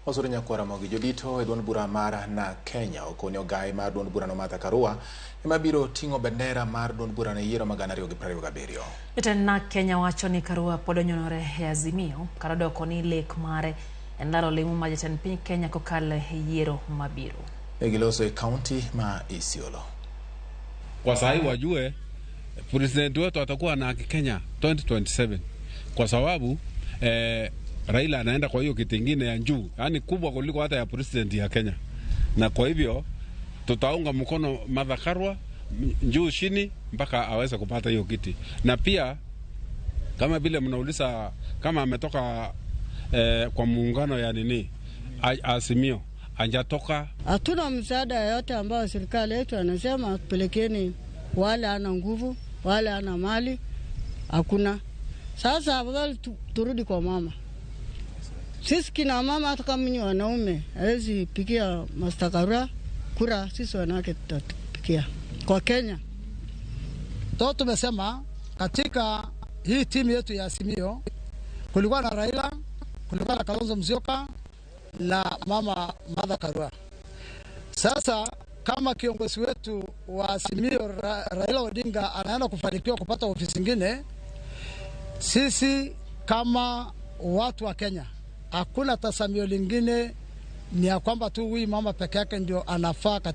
Osoro Nyakwara Ramogi jodito e duond bura mar na Kenya okoni ogai mar duond burano Martha Karua ema biro ting'o bendera mar duond burano e yiero mag 2027. Jatend NARC Kenya wacho ni Karua pod onyonore e Azimio kar odoko ni lek mare en laro lemo mar jatend piny Kenya kokalo e yiero mabiro. Ne giloso e kaunti ma Isiolo. Kwa sahi wajue president wetu atakuwa na Kenya 2027 kwa sababu Raila anaenda kwa hiyo kiti ingine ya juu, yaani kubwa kuliko hata ya president ya Kenya, na kwa hivyo tutaunga mkono Martha Karua juu chini mpaka aweze kupata hiyo kiti. Na pia kama vile mnauliza kama ametoka kwa muungano ya nini Azimio, anjatoka. Hatuna msaada yoyote ambayo serikali yetu anasema pelekeni wale ana nguvu, wale ana mali, hakuna. Sasa afadhali turudi kwa mama. Sisi kina mama, hata kama ni wanaume hawezi pigia Martha Karua kura, sisi wanawake tutapigia kwa Kenya. To tumesema katika hii timu yetu ya Azimio kulikuwa na Raila, kulikuwa na Kalonzo Musyoka na mama Martha Karua. Sasa kama kiongozi wetu wa Azimio Raila Odinga anaenda kufanikiwa kupata ofisi nyingine, sisi kama watu wa Kenya hakuna tazamio lingine, ni ya kwamba tu huyu mama peke yake ndio anafaa katika